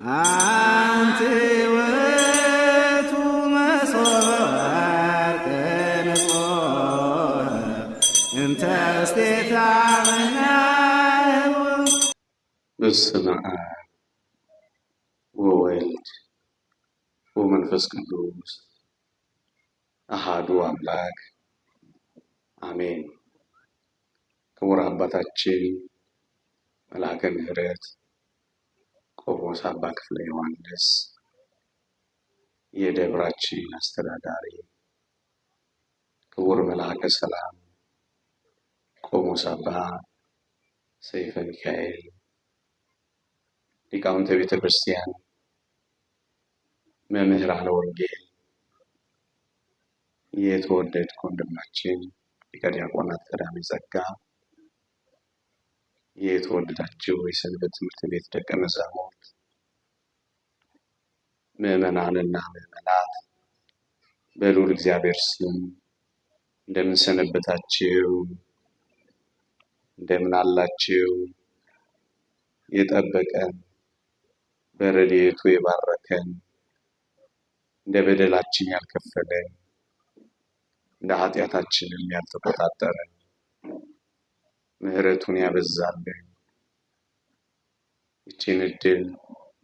አንቲ ውእቱ መሶበ ወርቅ ንጹሕ እንተ ውስቴታ መናህቡ። በስመ አብ ወወልድ ወመንፈስ ቅዱስ አሃዱ አምላክ አሜን። ክቡር አባታችን መልአከ ምሕረት ቆሞስ አባ ክፍለ ዮሐንስ የደብራችን አስተዳዳሪ፣ ክቡር መልአከ ሰላም ቆሞስ አባ ሰይፈ ሚካኤል፣ ሊቃውንተ ቤተ ክርስቲያን፣ መምህራነ ወንጌል፣ የተወደድክ ወንድማችን ሊቀ ዲያቆናት ቀዳሜ ጸጋ፣ የተወደዳችሁ የሰንበት ትምህርት ቤት ደቀ መዛሙርት፣ ምዕመናንና ምዕመናት፣ በልዑል እግዚአብሔር ስም እንደምን ሰነበታችሁ? እንደምን አላችሁ? የጠበቀን በረድኤቱ የባረከን እንደ በደላችን ያልከፈለን እንደ ኃጢአታችንም ያልተቆጣጠረን ምሕረቱን ያበዛልን ይህችን እድል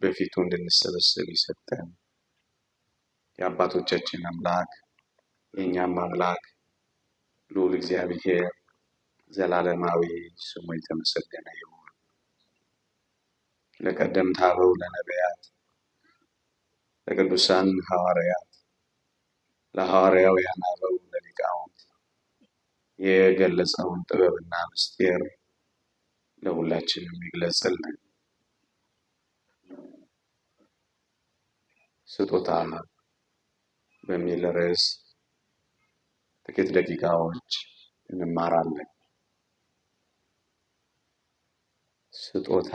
በፊቱ እንድንሰበሰብ የሰጠን የአባቶቻችን አምላክ የእኛም አምላክ ልዑል እግዚአብሔር ዘላለማዊ ስሙ የተመሰገነ ይሁን። ለቀደምት አበው ለነቢያት፣ ለቅዱሳን ሐዋርያት፣ ለሐዋርያውያን አበው ለሊቃውንት የገለጸውን ጥበብና ምስጢር ለሁላችንም ይግለጽልን። ስጦታ በሚል ርዕስ ጥቂት ደቂቃዎች እንማራለን። ስጦታ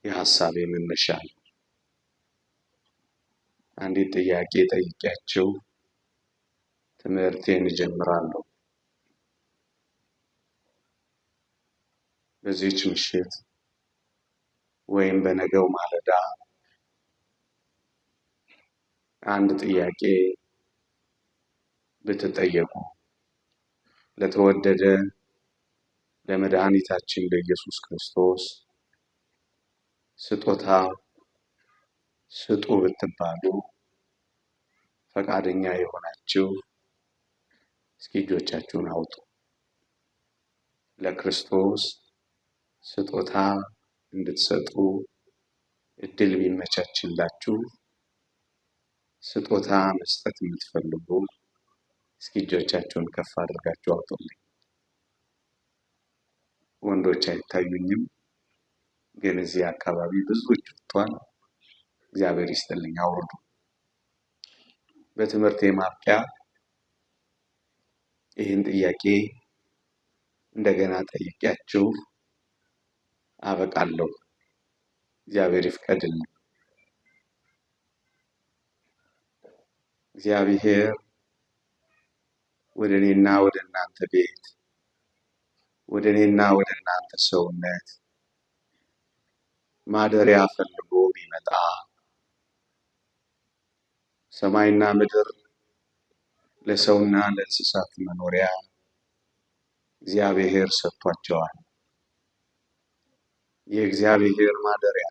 የሀሳቤ መነሻ ነው። አንዲት ጥያቄ ጠይቂያችሁ ትምህርቴን እጀምራለሁ። በዚህች ምሽት ወይም በነገው ማለዳ አንድ ጥያቄ ብትጠየቁ ለተወደደ ለመድኃኒታችን ለኢየሱስ ክርስቶስ ስጦታ ስጡ ብትባሉ ፈቃደኛ የሆናችሁ እስኪ እጆቻችሁን አውጡ። ለክርስቶስ ስጦታ እንድትሰጡ እድል ቢመቻችላችሁ ስጦታ መስጠት የምትፈልጉ እስኪ እጆቻችሁን ከፍ አድርጋችሁ አውጡልኝ። ወንዶች አይታዩኝም፣ ግን እዚህ አካባቢ ብዙ እጅ ወጥቷል። እግዚአብሔር ይስጥልኝ፣ አውርዱ። በትምህርቴ ማብቂያ ይህን ጥያቄ እንደገና ጠይቄያችሁ አበቃለሁ። እግዚአብሔር ይፍቀድልን። እግዚአብሔር ወደ እኔና ወደ እናንተ ቤት፣ ወደ እኔና ወደ እናንተ ሰውነት ማደሪያ ፈልጎ ቢመጣ ሰማይና ምድር ለሰውና ለእንስሳት መኖሪያ እግዚአብሔር ሰጥቷቸዋል። የእግዚአብሔር ማደሪያ፣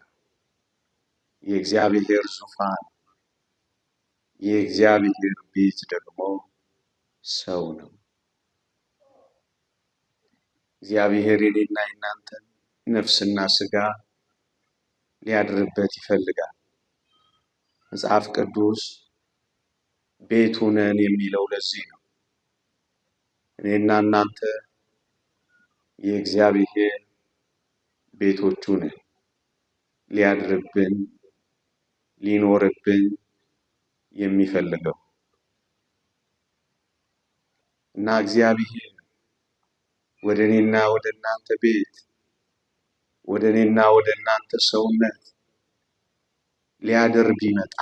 የእግዚአብሔር ዙፋን፣ የእግዚአብሔር ቤት ደግሞ ሰው ነው። እግዚአብሔር የኔና የናንተን ነፍስና ስጋ ሊያድርበት ይፈልጋል። መጽሐፍ ቅዱስ ቤቱ ነን የሚለው ለዚህ ነው። እኔና እናንተ የእግዚአብሔር ቤቶቹ ነን። ሊያድርብን ሊኖርብን የሚፈልገው እና እግዚአብሔር ወደ እኔና ወደ እናንተ ቤት፣ ወደ እኔና ወደ እናንተ ሰውነት ሊያድር ቢመጣ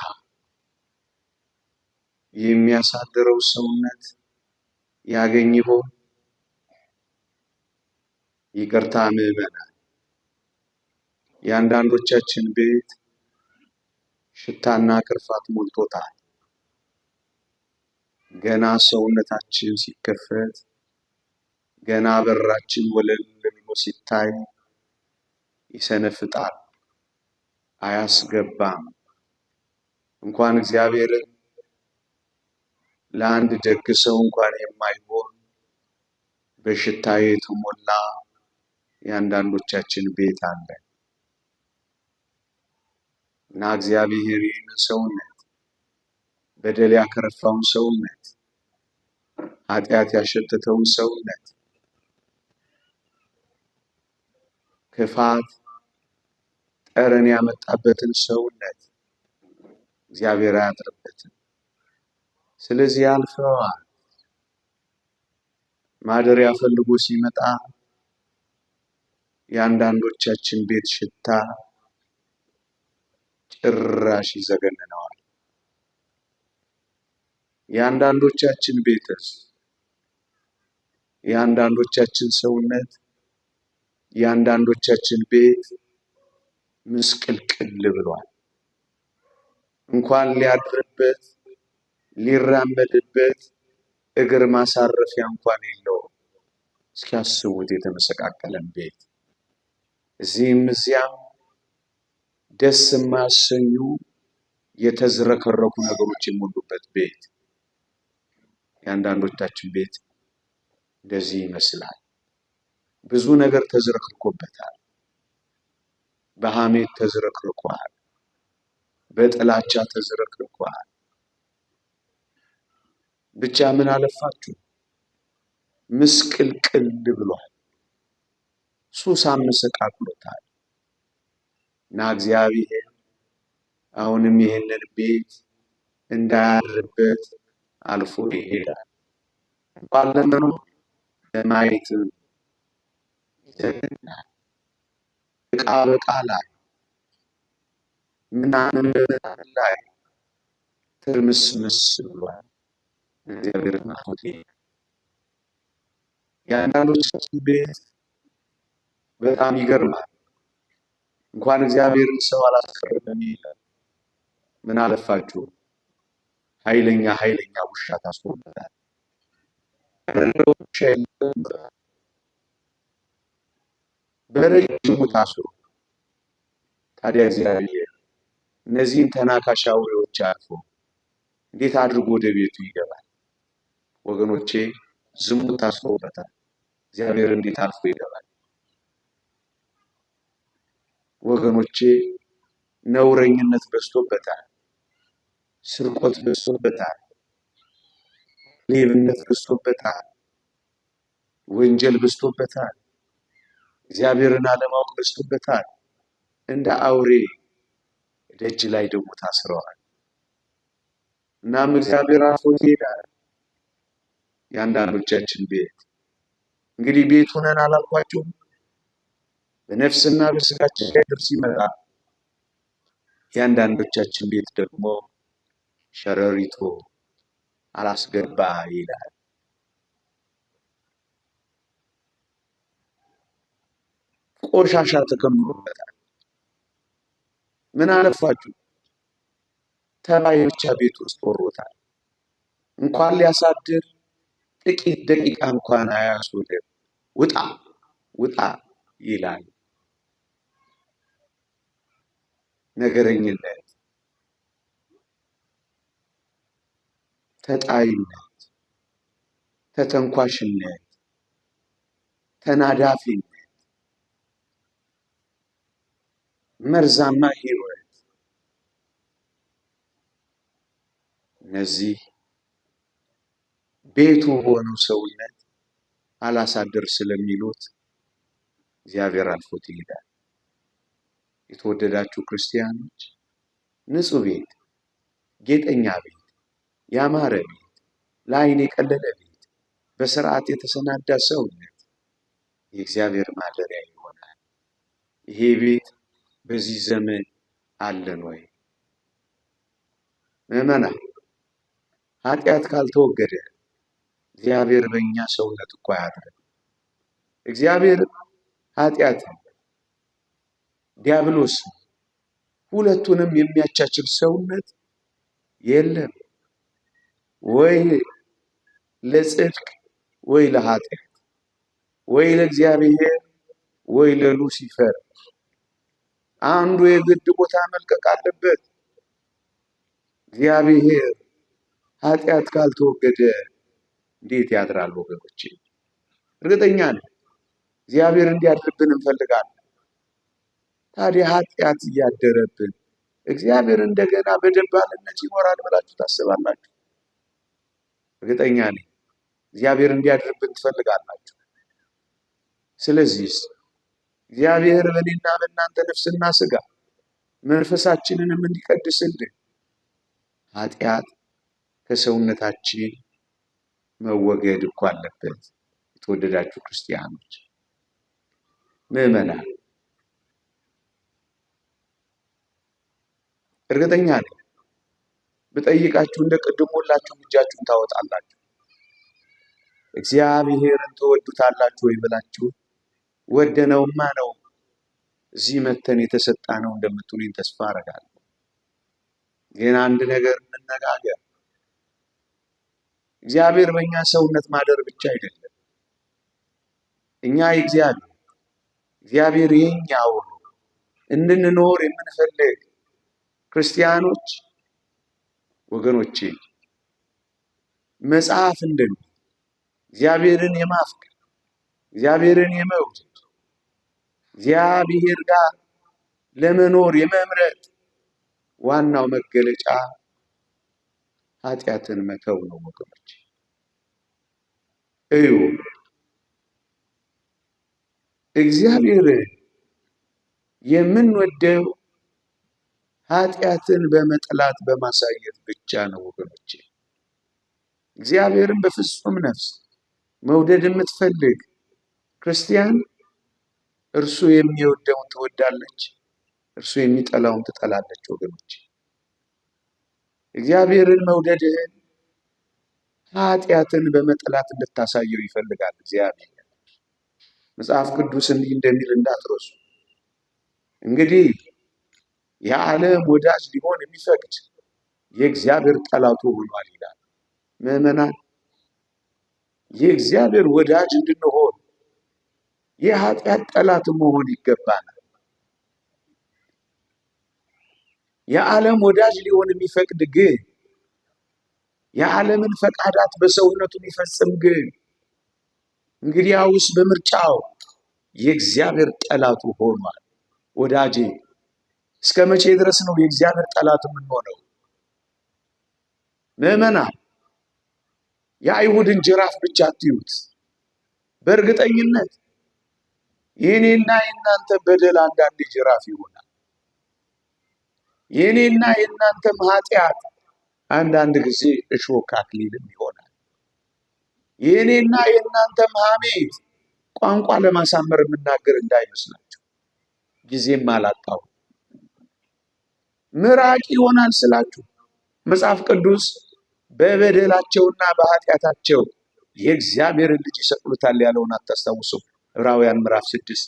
የሚያሳድረው ሰውነት ያገኝ ይሆን? ይቅርታ ምዕመናን፣ የአንዳንዶቻችን ቤት ሽታና ክርፋት ሞልቶታል። ገና ሰውነታችን ሲከፈት፣ ገና በራችን ወለል ብሎ ሲታይ ይሰነፍጣል፣ አያስገባም። እንኳን እግዚአብሔርን ለአንድ ደግ ሰው እንኳን የማይሆን በሽታ የተሞላ የአንዳንዶቻችን ቤት አለ እና እግዚአብሔር ይህንን ሰውነት፣ በደል ያከረፋውን ሰውነት፣ ኃጢአት ያሸተተውን ሰውነት፣ ክፋት ጠረን ያመጣበትን ሰውነት እግዚአብሔር አያድርበትም። ስለዚህ ያልፈዋል። ማደሪያ ፈልጎ ሲመጣ የአንዳንዶቻችን ቤት ሽታ ጭራሽ ይዘገንነዋል። የአንዳንዶቻችን ቤትስ፣ የአንዳንዶቻችን ሰውነት፣ የአንዳንዶቻችን ቤት ምስቅልቅል ብሏል። እንኳን ሊያድርበት ሊራመድበት እግር ማሳረፊያ እንኳን የለውም። እስኪያስቡት የተመሰቃቀለን ቤት፣ እዚህም እዚያም ደስ የማያሰኙ የተዝረከረኩ ነገሮች የሞሉበት ቤት። የአንዳንዶቻችን ቤት እንደዚህ ይመስላል። ብዙ ነገር ተዝረክርኮበታል። በሐሜት ተዝረክርኳል። በጥላቻ ተዝረክርኳል። ብቻ ምን አለፋችሁ ምስቅልቅል ብሏል። ሱስ አመሰቃቅሎታል። እና እግዚአብሔር አሁንም ይህንን ቤት እንዳያድርበት አልፎ ይሄዳል። እንኳን ለመኖር ለማየትም ይዘገናል። ዕቃ በዕቃ ላይ፣ ምናምን በምናምን ላይ ትርምስምስ ብሏል። እግዚአብሔር አልፎት ይሄዳል። የአንዳንዶቻችን ቤት በጣም ይገርማል። እንኳን እግዚአብሔርን ሰው አላስቀርም ይላል። ምን አለፋችሁ ኃይለኛ ኃይለኛ ውሻ ታስሮበታል። ውሻ የለም፣ በረጅሙ ታስሮ። ታዲያ እግዚአብሔር እነዚህን ተናካሽ አውሬዎች አልፎ እንዴት አድርጎ ወደ ቤቱ ይገባል? ወገኖቼ ዝሙት ታስሮበታል። እግዚአብሔር እንዴት አልፎ ይገባል? ወገኖቼ ነውረኝነት በዝቶበታል። ስርቆት በዝቶበታል። ሌብነት በዝቶበታል። ወንጀል በዝቶበታል። እግዚአብሔርን አለማወቅ በዝቶበታል። እንደ አውሬ ደጅ ላይ ደግሞ ታስረዋል። እናም እግዚአብሔር አልፎት ይሄዳል። የአንዳንዶቻችን ቤት እንግዲህ ቤት ሆነን አላልኳችሁም? በነፍስና በስጋችን ላይ ድር ሲመጣ የአንዳንዶቻችን ቤት ደግሞ ሸረሪቶ አላስገባ ይላል። ቆሻሻ ተከምሮበታል። ምን አለፋችሁ ተባይ ብቻ ቤት ውስጥ ወሮታል። እንኳን ሊያሳድር ጥቂት ደቂቃ እንኳን አያስውልም። ውጣ ውጣ ይላል። ነገረኝነት፣ ተጣይነት፣ ተተንኳሽነት፣ ተናዳፊነት፣ መርዛማ ሕይወት፣ እነዚህ ቤቱ ሆነው ሰውነት አላሳድር ስለሚሉት እግዚአብሔር አልፎት ይሄዳል። የተወደዳችሁ ክርስቲያኖች፣ ንጹሕ ቤት፣ ጌጠኛ ቤት፣ ያማረ ቤት፣ ለዓይን የቀለለ ቤት፣ በስርዓት የተሰናዳ ሰውነት የእግዚአብሔር ማደሪያ ይሆናል። ይሄ ቤት በዚህ ዘመን አለን ወይ? ምዕመናን፣ ኃጢአት ካልተወገደ እግዚአብሔር በእኛ ሰውነት እኮ አያድርም። እግዚአብሔር ኃጢአትን ዲያብሎስ ነው። ሁለቱንም የሚያቻችል ሰውነት የለም። ወይ ለጽድቅ ወይ ለኃጢአት፣ ወይ ለእግዚአብሔር ወይ ለሉሲፈር። አንዱ የግድ ቦታ መልቀቅ አለበት። እግዚአብሔር ኃጢአት ካልተወገደ እንዴት ያድራል? ወገኖቼ እርግጠኛ ነኝ እግዚአብሔር እንዲያድርብን እንፈልጋለን። ታዲያ ኃጢአት እያደረብን እግዚአብሔር እንደገና በደባልነት ይኖራል ብላችሁ ታስባላችሁ? እርግጠኛ ነኝ እግዚአብሔር እንዲያድርብን ትፈልጋላችሁ። ስለዚህ እግዚአብሔር በእኔና በእናንተ ነፍስና ስጋ መንፈሳችንንም እንዲቀድስልን ኃጢአት ከሰውነታችን መወገድ እኮ አለበት። የተወደዳችሁ ክርስቲያኖች ምዕመናን፣ እርግጠኛ ነኝ ብጠይቃችሁ እንደ ቅድሙ ሁላችሁም እጃችሁን ታወጣላችሁ። እግዚአብሔርን ትወዱታላችሁ ወይ ብላችሁ ወደነውማ ነው እዚህ መተን የተሰጣ ነው እንደምትሉኝ ተስፋ አደርጋለሁ። ግን አንድ ነገር እንነጋገር። እግዚአብሔር በእኛ ሰውነት ማደር ብቻ አይደለም። እኛ የእግዚአብሔር እግዚአብሔር የኛ ሆኖ እንድንኖር የምንፈልግ ክርስቲያኖች ወገኖቼ፣ መጽሐፍ እንደሚል እግዚአብሔርን የማፍቀር እግዚአብሔርን የመውደድ እግዚአብሔር ጋር ለመኖር የመምረጥ ዋናው መገለጫ ኃጢአትን መተው ነው። ወገኖች እዩ፣ እግዚአብሔርን የምንወደው ኃጢአትን በመጥላት በማሳየት ብቻ ነው። ወገኖቼ እግዚአብሔርን በፍጹም ነፍስ መውደድ የምትፈልግ ክርስቲያን እርሱ የሚወደውን ትወዳለች፣ እርሱ የሚጠላውን ትጠላለች። ወገኖች እግዚአብሔርን መውደድህን ኃጢአትን በመጥላት እንድታሳየው ይፈልጋል እግዚአብሔር። መጽሐፍ ቅዱስ እንዲህ እንደሚል እንዳትረሱ። እንግዲህ የዓለም ወዳጅ ሊሆን የሚፈቅድ የእግዚአብሔር ጠላቱ ሆኗል ይላል። ምዕመናን የእግዚአብሔር ወዳጅ እንድንሆን የኃጢአት ጠላት መሆን ይገባናል። የዓለም ወዳጅ ሊሆን የሚፈቅድ ግን የዓለምን ፈቃዳት በሰውነቱ የሚፈጽም ግን እንግዲያውስ በምርጫው የእግዚአብሔር ጠላቱ ሆኗል። ወዳጄ እስከ መቼ ድረስ ነው የእግዚአብሔር ጠላት የምንሆነው? ምዕመናን የአይሁድን ጅራፍ ብቻ አትዩት። በእርግጠኝነት የኔና የእናንተ በደል አንዳንድ ጅራፍ ይሆናል። የኔና የእናንተም ኃጢአት አንዳንድ ጊዜ እሾህ አክሊልም ይሆናል። የኔና የእናንተም ሐሜት ቋንቋ ለማሳመር የምናገር እንዳይመስላችሁ፣ ጊዜም አላጣው ምራቅ ይሆናል ስላችሁ መጽሐፍ ቅዱስ በበደላቸውና በኃጢአታቸው የእግዚአብሔርን ልጅ ይሰቅሉታል ያለውን አታስታውሱ? ዕብራውያን ምዕራፍ 6።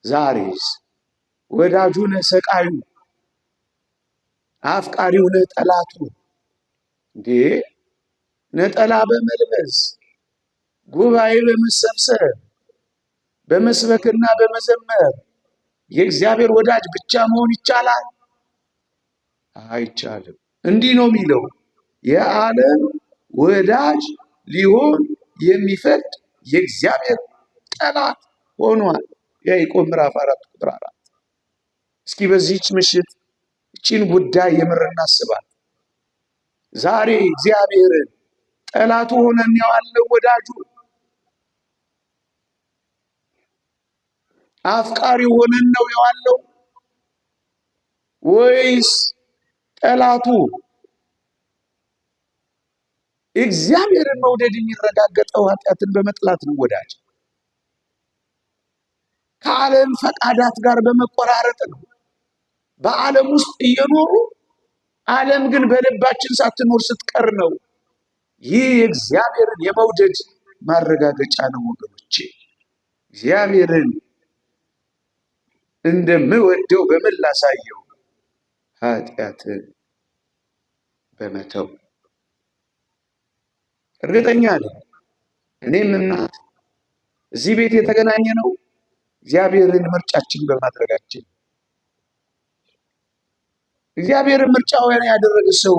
ዛሬስ ወዳጁ ነህ ሰቃዩ፣ አፍቃሪው ነህ ጠላቱ። እንዴ ነጠላ በመልበስ ጉባኤ በመሰብሰብ በመስበክና በመዘመር የእግዚአብሔር ወዳጅ ብቻ መሆን ይቻላል? አይቻልም። እንዲህ ነው የሚለው፣ የዓለም ወዳጅ ሊሆን የሚፈቅድ የእግዚአብሔር ጠላት ሆኗል። ያዕቆብ ምዕራፍ 4 ቁጥር 4። እስኪ በዚህች ምሽት እቺን ጉዳይ የምር እናስባት። ዛሬ እግዚአብሔርን ጠላቱ ሆነን ያዋለው ወዳጁ አፍቃሪ ሆነን ነው የዋለው ወይስ ጠላቱ? እግዚአብሔርን መውደድ የሚረጋገጠው ኃጢአትን በመጥላት ነው ወዳጅ። ከዓለም ፈቃዳት ጋር በመቆራረጥ ነው። በዓለም ውስጥ እየኖሩ ዓለም ግን በልባችን ሳትኖር ስትቀር ነው። ይህ የእግዚአብሔርን የመውደድ ማረጋገጫ ነው ወገኖቼ። እግዚአብሔርን እንደምወደው በምን ላሳየው? ኃጢአትን በመተው። እርግጠኛ ነኝ እኔም እናት እዚህ ቤት የተገናኘ ነው እግዚአብሔርን ምርጫችን በማድረጋችን። እግዚአብሔርን ምርጫውን ያደረገ ሰው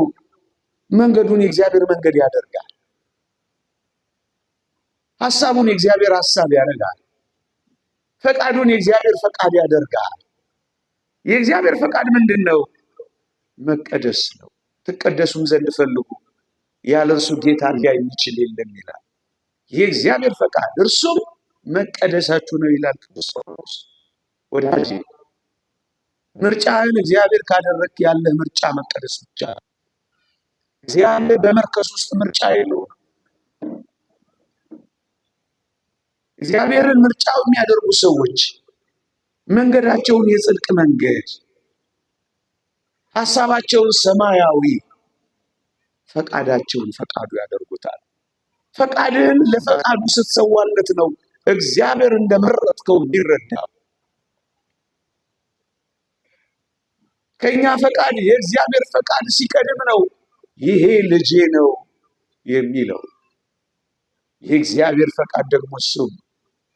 መንገዱን የእግዚአብሔር መንገድ ያደርጋል። ሐሳቡን የእግዚአብሔር ሐሳብ ያደርጋል። ፈቃዱን የእግዚአብሔር ፈቃድ ያደርጋል። የእግዚአብሔር ፈቃድ ምንድን ነው? መቀደስ ነው። ትቀደሱም ዘንድ ፈልጉ፣ ያለ እርሱ ጌታ ሊያይ የሚችል የለም ይላል። የእግዚአብሔር ፈቃድ እርሱም መቀደሳችሁ ነው ይላል ቅዱስ ጳውሎስ። ወዳጄ ምርጫህን እግዚአብሔር ካደረግክ ያለህ ምርጫ መቀደስ ብቻ። እግዚአብሔር በመርከስ ውስጥ ምርጫ የለውም። እግዚአብሔርን ምርጫው የሚያደርጉ ሰዎች መንገዳቸውን የጽድቅ መንገድ፣ ሐሳባቸውን ሰማያዊ፣ ፈቃዳቸውን ፈቃዱ ያደርጉታል። ፈቃድህን ለፈቃዱ ስትሰዋለት ነው እግዚአብሔር እንደመረጥከው የሚረዳ። ከኛ ፈቃድ የእግዚአብሔር ፈቃድ ሲቀድም ነው ይሄ ልጄ ነው የሚለው። የእግዚአብሔር ፈቃድ ደግሞ እሱም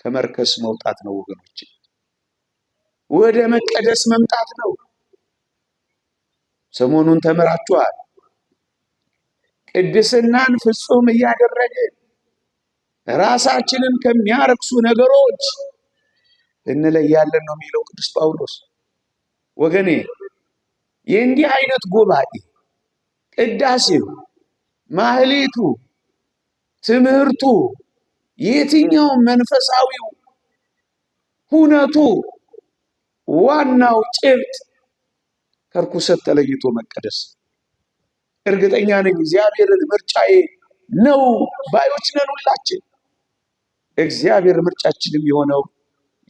ከመርከስ መውጣት ነው ወገኖች፣ ወደ መቀደስ መምጣት ነው። ሰሞኑን ተምራችኋል። ቅድስናን ፍጹም እያደረግን ራሳችንን ከሚያረክሱ ነገሮች እንለያለን ነው የሚለው ቅዱስ ጳውሎስ። ወገኔ የእንዲህ አይነት ጉባኤ ቅዳሴው፣ ማህሌቱ፣ ትምህርቱ፣ የትኛው መንፈሳዊው ሁነቱ ዋናው ጭብጥ ከርኩሰት ተለይቶ መቀደስ። እርግጠኛ ነኝ እግዚአብሔርን ምርጫዬ ነው ባዮች ነን ሁላችን። እግዚአብሔር ምርጫችንም የሆነው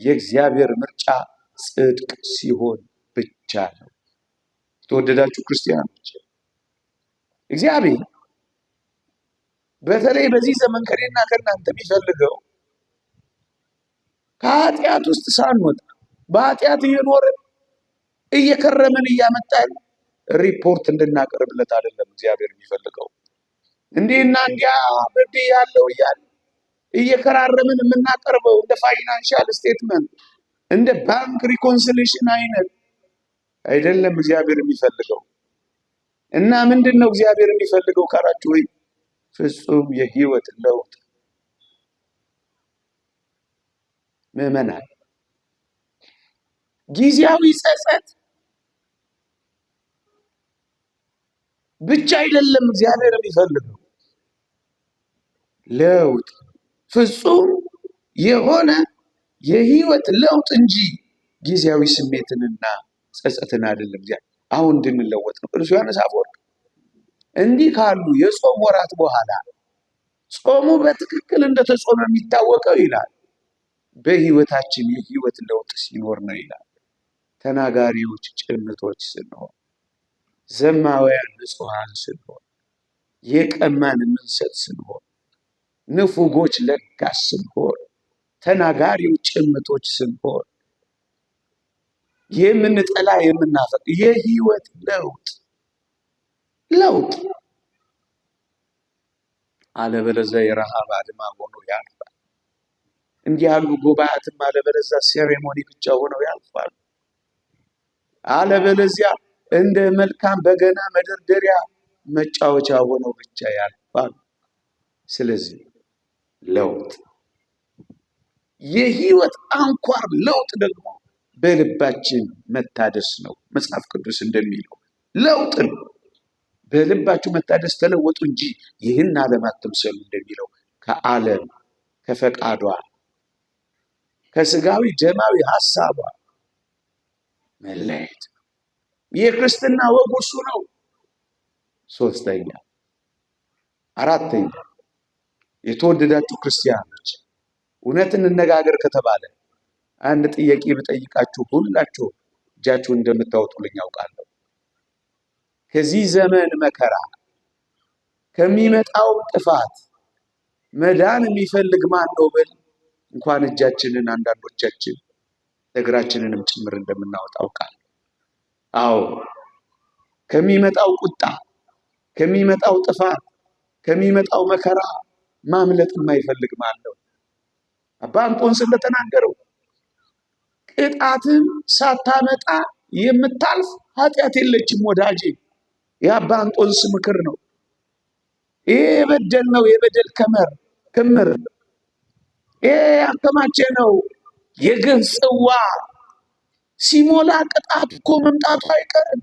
የእግዚአብሔር ምርጫ ጽድቅ ሲሆን ብቻ ነው። የተወደዳችሁ ክርስቲያኖች፣ እግዚአብሔር በተለይ በዚህ ዘመን ከኔና ከእናንተ የሚፈልገው ከኃጢአት ውስጥ ሳንወጣ በኃጢአት እየኖርን እየከረምን እያመጣን ሪፖርት እንድናቀርብለት አይደለም እግዚአብሔር የሚፈልገው። እንዲህና እንዲያ በድያለሁ እያልን እየከራረምን የምናቀርበው እንደ financial statement እንደ ባንክ reconciliation አይነት አይደለም እግዚአብሔር የሚፈልገው። እና ምንድን ነው እግዚአብሔር የሚፈልገው ካላችሁ ወይ ፍጹም የህይወት ለውጥ። ምዕመናን፣ ጊዜያዊ ጸጸት ብቻ አይደለም እግዚአብሔር የሚፈልገው፣ ለውጥ፣ ፍጹም የሆነ የህይወት ለውጥ እንጂ ጊዜያዊ ስሜትንና ጸጸትን አይደለም። እግዚአብሔር አሁን እንድንለወጥ ነው። ቅዱስ ዮሐንስ አፈወርቅ እንዲህ ካሉ የጾም ወራት በኋላ ጾሙ በትክክል እንደተጾመ የሚታወቀው ይላል በህይወታችን የህይወት ለውጥ ሲኖር ነው ይላል። ተናጋሪዎች ጭምቶች ስንሆን፣ ዘማውያን ንጹሐን ስንሆን፣ የቀማን የምንሰጥ ስንሆን፣ ንፉጎች ለጋስ ስንሆን፣ ተናጋሪዎች ጭምቶች ስንሆን፣ የምንጠላ የምናፈቅ፣ የህይወት ለውጥ ለውጥ። አለበለዚያ የረሃብ አድማ ሆኖ ያልፋል። እንዲህ ያሉ ጉባኤያትም አለበለዚያ ceremony ብቻ ሆነው ያልፋሉ። አለበለዚያ እንደ መልካም በገና መደርደሪያ መጫወቻ ሆነው ብቻ ያልፋሉ። ስለዚህ ለውጥ፣ የህይወት አንኳር ለውጥ ደግሞ በልባችን መታደስ ነው። መጽሐፍ ቅዱስ እንደሚለው ለውጥ ነው። በልባችሁ መታደስ ተለወጡ እንጂ ይህን ዓለም አትምሰሉ እንደሚለው ከዓለም ከፈቃዷ ከስጋዊ ደማዊ ሐሳቧ መለየት ነው። የክርስትና ወጉ እሱ ነው። ሶስተኛ፣ አራተኛ፣ የተወደዳችሁ ክርስቲያኖች እውነት እንነጋገር ከተባለ አንድ ጥያቄ ብጠይቃችሁ ሁላችሁ እጃችሁን እንደምታወጡልኝ አውቃለሁ። ከዚህ ዘመን መከራ ከሚመጣው ጥፋት መዳን የሚፈልግ ማን ነው ብል እንኳን እጃችንን አንዳንዶቻችን እግራችንንም ጭምር እንደምናወጣ አውቃለሁ። አዎ ከሚመጣው ቁጣ፣ ከሚመጣው ጥፋት፣ ከሚመጣው መከራ ማምለጥ የማይፈልግ ማን ነው? አባ እንጦንስ እንደተናገረው ቅጣትን ሳታመጣ የምታልፍ ኃጢአት የለችም ወዳጄ። የአባ እንጦንስ ምክር ነው። ይሄ የበደል ነው የበደል ክምር፣ ይሄ ያከማቸ ነው የግፍ ጽዋ ሲሞላ ቅጣት እኮ መምጣቱ አይቀርም።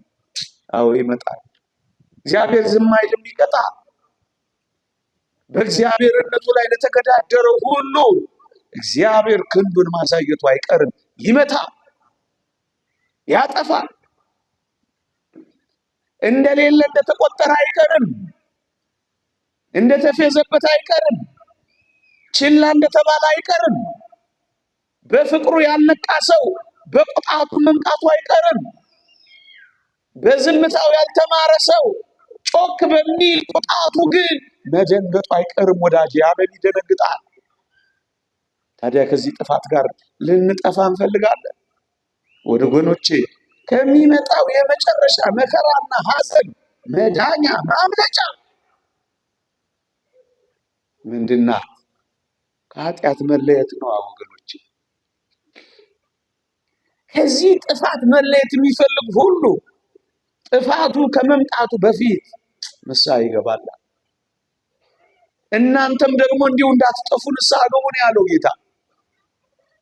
አዎ ይመጣል። እግዚአብሔር ዝም አይልም፣ ይቀጣል። በእግዚአብሔርነቱ ላይ ለተገዳደረው ሁሉ እግዚአብሔር ክንዱን ማሳየቱ አይቀርም። ይመታል፣ ያጠፋል። እንደሌለ እንደተቆጠረ አይቀርም። እንደተፌዘበት አይቀርም። ችላ እንደተባለ አይቀርም። በፍቅሩ ያልነቃ ሰው በቁጣቱ መምጣቱ አይቀርም። በዝምታው ያልተማረ ሰው ጮክ በሚል ቁጣቱ ግን መደንገጡ አይቀርም። ወዳጅ ዓለም ይደነግጣል። ታዲያ ከዚህ ጥፋት ጋር ልንጠፋ እንፈልጋለን? ወገኖቼ ከሚመጣው የመጨረሻ መከራና ሐዘን መዳኛ ማምለጫ ምንድናት? ከኃጢአት መለየት ነው ወገኖቼ። ከዚህ ጥፋት መለየት የሚፈልግ ሁሉ ጥፋቱ ከመምጣቱ በፊት ንስሐ ይገባል። እናንተም ደግሞ እንዲሁ እንዳትጠፉ ንስሐ ግቡ ነው ያለው ጌታ።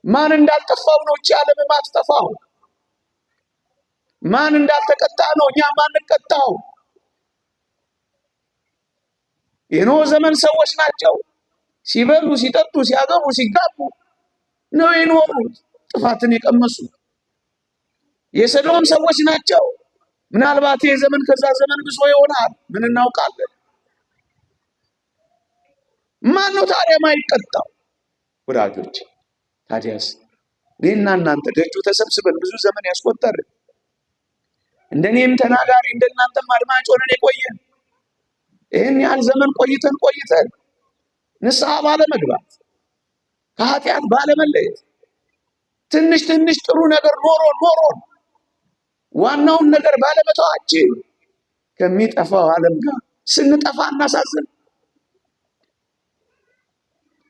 ማን እንዳልጠፋው ነው እቺ ዓለም የማትጠፋው? ማን እንዳልተቀጣ ነው እኛ ማንቀጣው? የኖህ ዘመን ሰዎች ናቸው። ሲበሉ፣ ሲጠጡ፣ ሲያገቡ፣ ሲጋቡ ነው የኖሩት፣ ጥፋትን የቀመሱ። የሰዶም ሰዎች ናቸው። ምናልባት ይህ ዘመን ከዛ ዘመን ብሶ ይሆናል፣ ምን እናውቃለን? ማን ነው ታዲያ ማይቀጣው? ወዳጆች ታዲያስ እኔና እናንተ ደጁ ተሰብስበን ብዙ ዘመን ያስቆጠርን እንደኔም ተናጋሪ እንደናንተም አድማጭ ሆነን የቆየን ይህን ያህል ዘመን ቆይተን ቆይተን ንስሐ ባለመግባት ከኃጢአት ባለመለየት ትንሽ ትንሽ ጥሩ ነገር ኖሮን ኖሮን ዋናውን ነገር ባለመተዋችን ከሚጠፋው ዓለም ጋር ስንጠፋ እናሳዝን።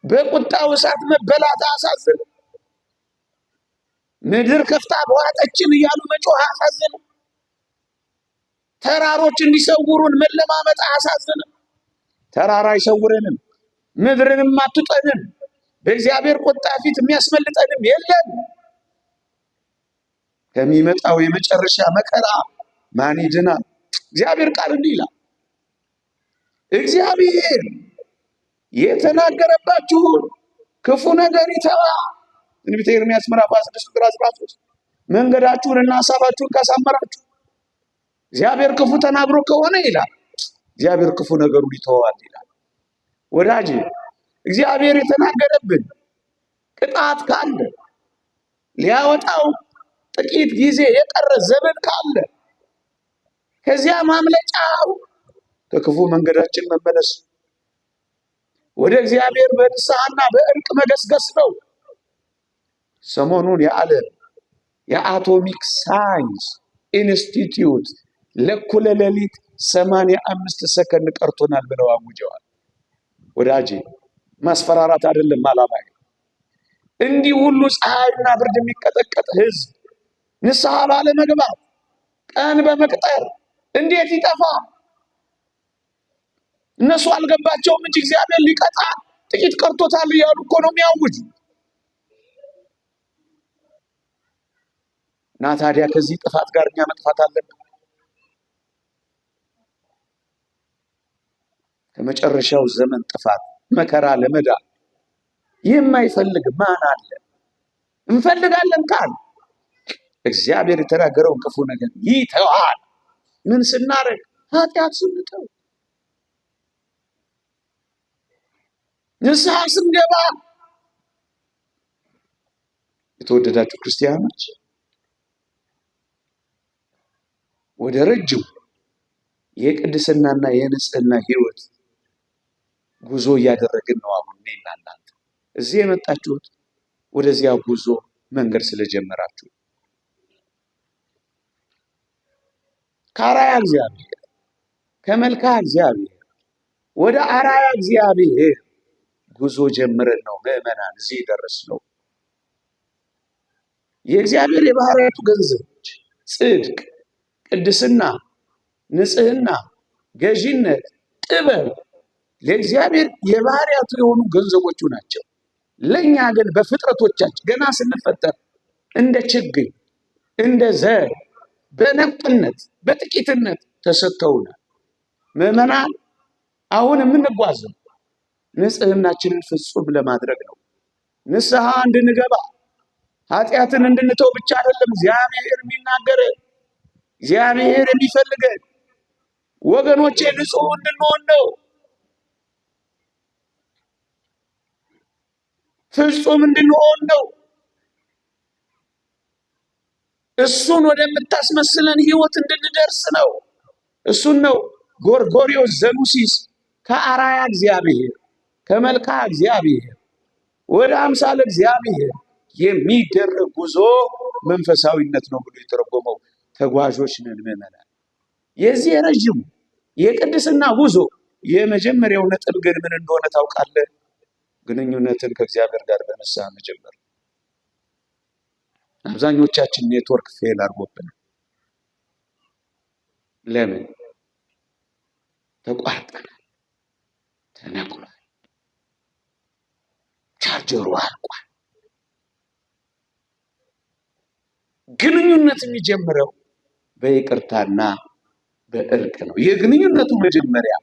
በቁጣው እሳት መበላት አሳዝን። ምድር ከፍታ በዋጠችን እያሉ መጮህ አሳዝን። ተራሮች እንዲሰውሩን መለማመጥ አያሳዝንም? ተራራ አይሰውረንም፣ ምድርንም አትጠንም። በእግዚአብሔር ቁጣ ፊት የሚያስመልጠንም የለም። ከሚመጣው የመጨረሻ መከራ ማን ይድናል? እግዚአብሔር ቃል እንዲህ ይላል፣ እግዚአብሔር የተናገረባችሁን ክፉ ነገር ይተዋል። ትንቢተ ኤርምያስ ምዕራፍ 16 ቁጥር 13 መንገዳችሁንና ሐሳባችሁን ካሳመራችሁ እግዚአብሔር ክፉ ተናግሮ ከሆነ ይላል እግዚአብሔር ክፉ ነገሩን ይተዋል ይላል። ወዳጅ እግዚአብሔር የተናገረብን ቅጣት ካለ ሊያወጣው ጥቂት ጊዜ የቀረ ዘመን ካለ ከዚያ ማምለጫው ከክፉ መንገዳችን መመለስ ወደ እግዚአብሔር በንስሐና በእርቅ መገስገስ ነው። ሰሞኑን የዓለም የአቶሚክ ሳይንስ ኢንስቲትዩት ለእኩለ ሌሊት 85 ሰከንድ ቀርቶናል ብለው አውጀዋል። ወዳጄ ማስፈራራት አይደለም ዓላማዬ። እንዲህ ሁሉ ፀሐይና ብርድ የሚቀጠቀጥ ህዝብ ንስሐ ባለመግባት ቀን በመቅጠር እንዴት ይጠፋ? እነሱ አልገባቸውም እንጂ እግዚአብሔር ሊቀጣ ጥቂት ቀርቶታል እያሉ እኮ ነው የሚያውጁ። እና ታዲያ ከዚህ ጥፋት ጋር እኛ መጥፋት አለብን። ከመጨረሻው ዘመን ጥፋት መከራ ለመዳን የማይፈልግ ማን አለ? እንፈልጋለን ካል እግዚአብሔር የተናገረውን ክፉ ነገር ይተዋል። ምን ስናደርግ? ኃጢአት ስንተው፣ ንስሐ ስንገባ። የተወደዳችሁ ክርስቲያኖች ወደ ረጅሙ የቅድስናና የንጽህና ህይወት ጉዞ እያደረግን ነው። አሁን እኔና እናንተ እዚህ የመጣችሁት ወደዚያ ጉዞ መንገድ ስለጀመራችሁ። ከአርአያ እግዚአብሔር፣ ከመልካ እግዚአብሔር ወደ አርአያ እግዚአብሔር ጉዞ ጀምረን ነው ምዕመናን እዚህ የደረስነው። የእግዚአብሔር የባህርያቱ ገንዘቦች ጽድቅ፣ ቅድስና፣ ንጽህና፣ ገዢነት፣ ጥበብ ለእግዚአብሔር የባህርያቱ የሆኑ ገንዘቦቹ ናቸው። ለእኛ ግን በፍጥረቶቻችን ገና ስንፈጠር እንደ ችግኝ፣ እንደ ዘር በነቁነት በጥቂትነት ተሰጥተውናል። ምዕመናን አሁን የምንጓዘው ንጽህናችንን ፍጹም ለማድረግ ነው። ንስሐ እንድንገባ፣ ኃጢአትን እንድንተው ብቻ አይደለም እግዚአብሔር የሚናገረን፣ እግዚአብሔር የሚፈልገን ወገኖቼ ንጹሕ እንድንሆን ነው። ፍጹም እንድንሆን ነው። እሱን ወደምታስመስለን ሕይወት እንድንደርስ ነው። እሱን ነው ጎርጎርዮስ ዘኑሲስ ከአርአያ እግዚአብሔር፣ ከመልካ እግዚአብሔር ወደ አምሳለ እግዚአብሔር የሚደረግ ጉዞ መንፈሳዊነት ነው ብሎ የተረጎመው። ተጓዦች ነን ምዕመናን። የዚህ የረዥሙ የቅድስና ጉዞ የመጀመሪያው ነጥብ ግን ምን እንደሆነ ታውቃለህ? ግንኙነትን ከእግዚአብሔር ጋር በንስሐ መጀመር። አብዛኞቻችን network fail አድርጎብናል። ለምን? ተቋርጠናል፣ ተነቅሏል፣ ቻርጀሩ አልቋል። ግንኙነት የሚጀምረው በይቅርታና በእርቅ ነው። የግንኙነቱ መጀመሪያ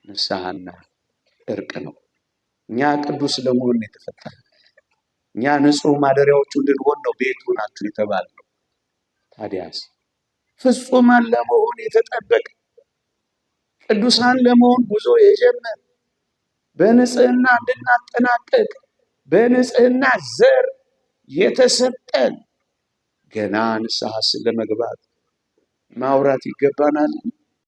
ንስሐና እርቅ ነው። እኛ ቅዱስ ለመሆን ነው የተፈጠረው። እኛ ንጹሕ ማደሪያዎቹ እንድንሆን ነው ቤቱ ናችሁ የተባልነው። ታዲያስ ፍጹማን ለመሆን የተጠበቀ፣ ቅዱሳን ለመሆን ጉዞ የጀመረ፣ በንጽህና እንድናጠናቅቅ በንጽህና ዘር የተሰጠን ገና ንስሐ ስለመግባት ማውራት ይገባናል።